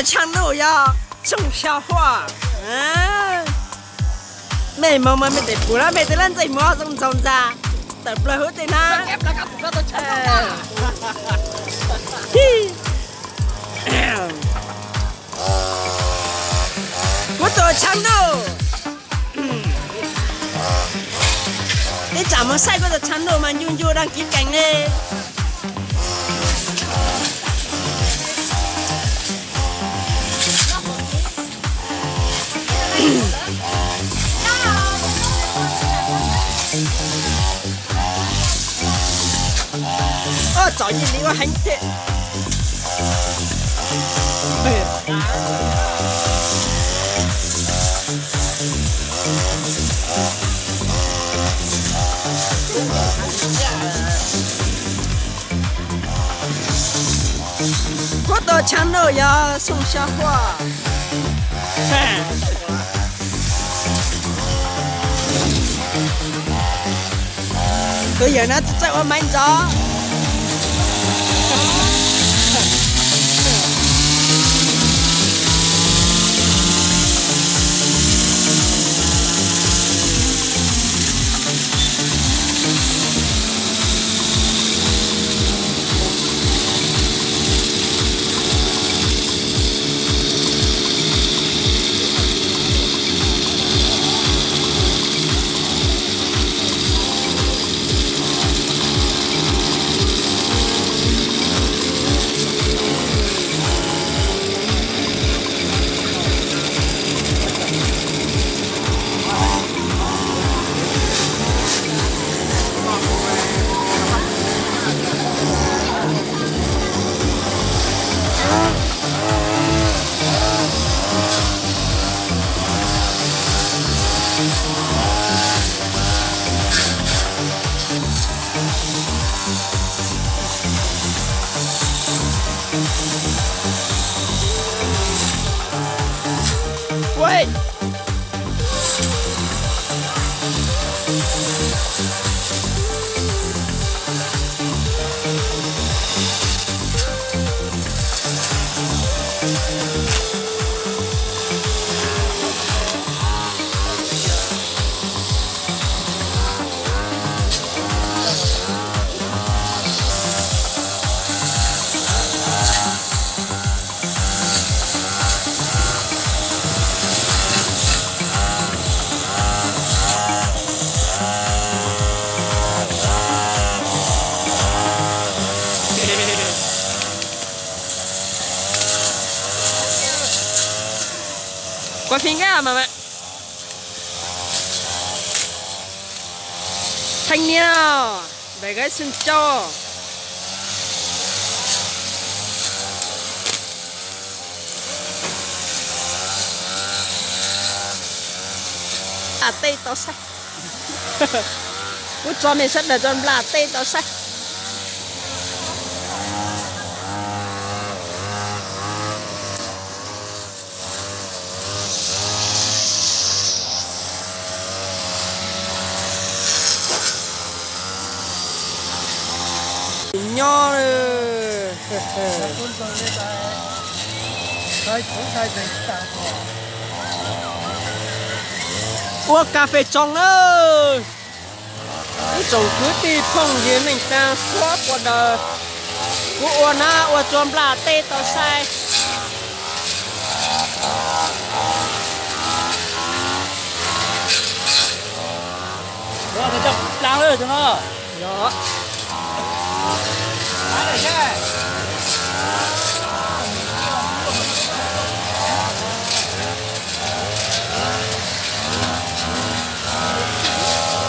Tshav ntuj yog Xyooj Xya Huaj. Mej moog mas mej tes puv lab mej tej lab ntxeej muag zoo ntxaug ntxa tawm plaws huv tej na. Kuv tus tshav ntuj, ib tsam moog saib kuv tus tshav ntuj mas ncu ncu dag kiv kees le. Ua txom nyem li ua heev thiab. Kuv tus tshav ntuj yog Xyooj Xya Huaj. Tus yawm na txawj ua maiv ntxov. Kuv phim nqaij mas, theej niaj ntawm Gaiv Xyooj Cauj. Nplas tej tau saib. Kuv tso mej sawv daws tso nplas tej tau saib. Nyob ua kas fes tsoo na. Ib tsoom kwv tij phooj ywg neej tsaa suav puas daws, kuv ua na ua tsua nplas tej tau saib.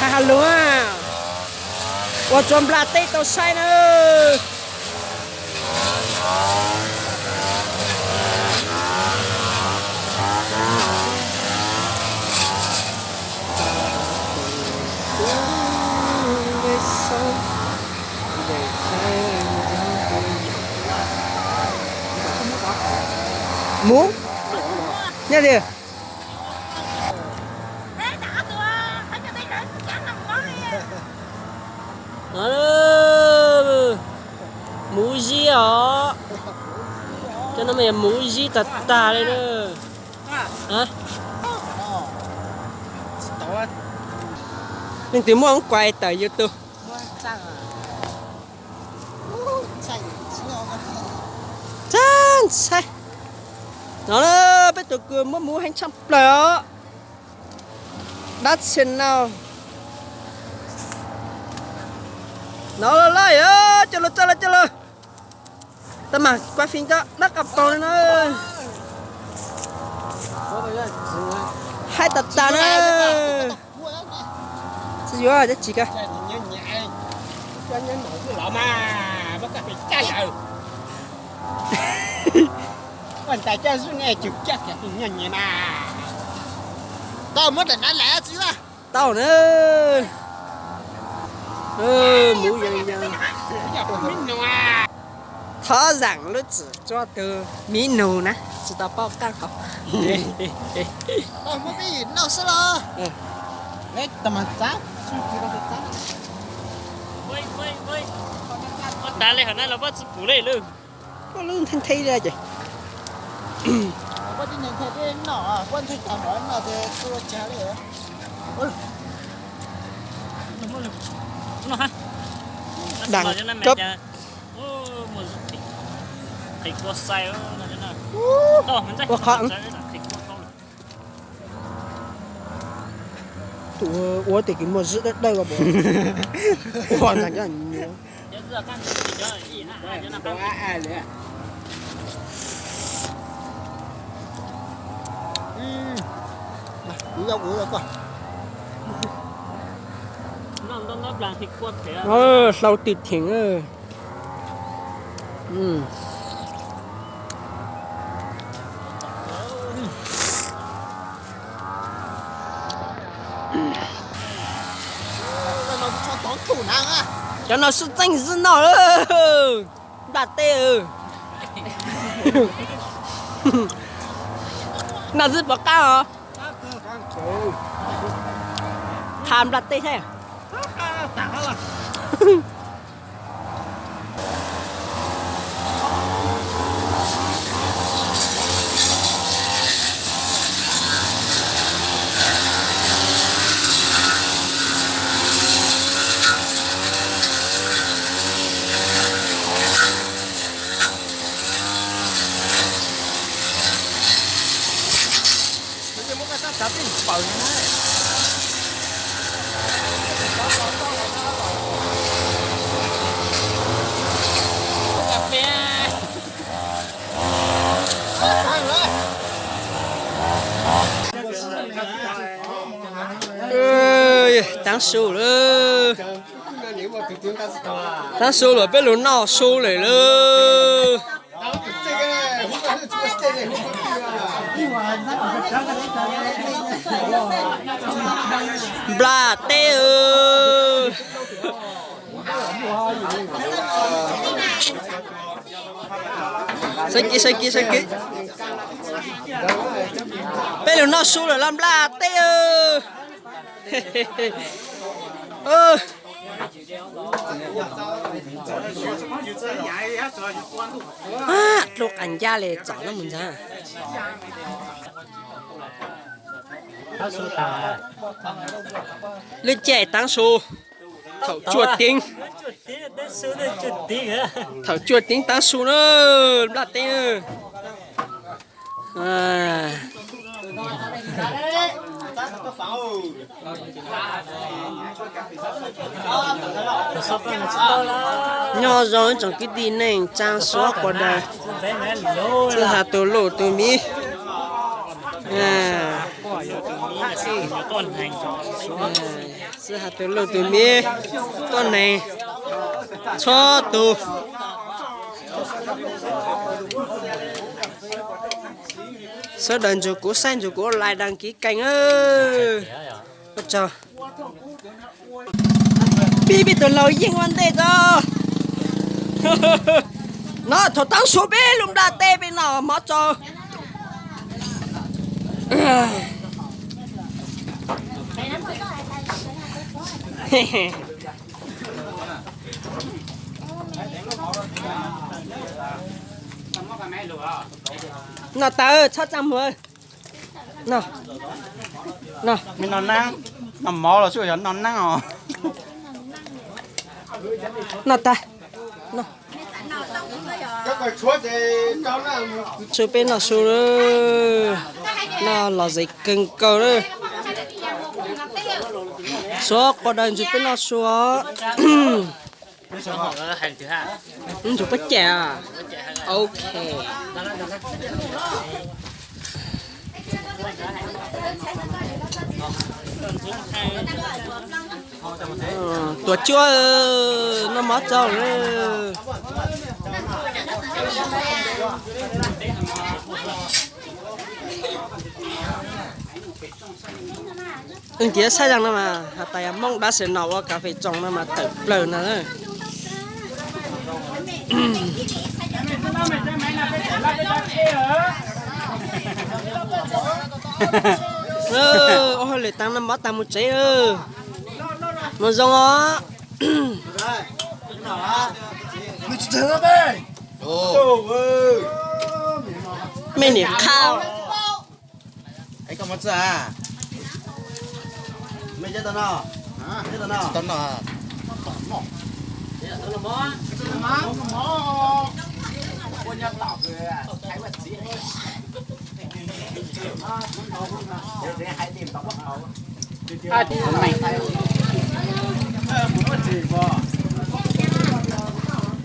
Has has lug, ua tsua nplas tej tau saib na. Mus, nyob tiag. Mus zib os. Cov no mas yog mus zib tag tag li na. Leej twg muaj hoob kuas tawm YouTube. Txaj ntshai. No na, peb tus kws muab muv heev tshaj plaws os. Dab txhia no. No los lawm, coj lawm, coj lawm, coj lawm. Tab mas kuaj fij cov dab qas paug no na. Haib tas tas na. Tsis yuav dab tsi ka. Tau muab daim nav lam tsis yuav. Tau na. Muv yees yees. Thov zaam lub txim rua tug miv nug na, tsis tau paub qaab hov. Ua tas li hov na los puab tsi pum li lawm. Puab lub nthe nthe li ces. Dang kub. Ua qhov tus ua tias kws muaj zwm dawb dawb ko. Ua ntag cov nyuam. Hlau twm theem. Cov no xwb txeej zwb noj. Nplaj teb. Noj zwb puas qab os? Qha nplaj teb thiab. Taab su lawm. Taab su lawm, peb lug noj su lawm lauj. Nplaj teb. Sawv kev, sawv kev, sawv kev. Peb lug noj su lawm los nplaj teb. Dlub qas ncaj le txom no mus ntag. Lub caij taab su thaum cuaj teev. Thaum cuaj teev taab su na, nplaj teb. Nyob zoo ib tsoom kwv tij neej tsaa suav quas daws, txwj has tus luj tus miv, txwj has tus luj tus miv, tuab neeg txhua tus. Sawv daws nrug kuv saib, nrug kuv like, đăng ký kênh. Ua tsaug. Peb, peb tug laug yeej ua ntej tso. No thaum taab su peb lub nplaj teb peb noj mov tso. Noj tas, txhob txaj muag. Noj, noj, noj mov los xwb yog noj neeb os. Noj tas, noj. Su peb noj su, noj los zev kawg nkaus lawm. Suav quas daws ntsws peb noj su os. Ntsws peb cam. Ok. Tuam cuab, noj mov txog lawm. Wb ntiav saib zaj no mas has tas yog Hmoob dab tsi no ua kas fes tsoos no mas tawm plaws no. Ua hauj lwm tas no mov tas mus tsev. Mus zoo os. Mej niam qha.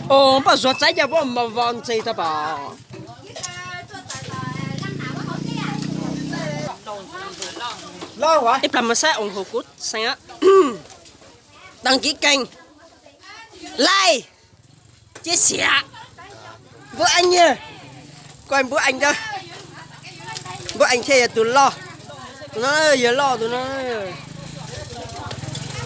Ua poj zuag txaib cov poj mov vov ntxi tau pom. Ib plag mus saib ủng hộ kuv xeem, đăng ký kênh, like, chia sẻ, npub eev, koj npub eev, npub eev thiaj yog tus loj. Tus no yog loj tus no.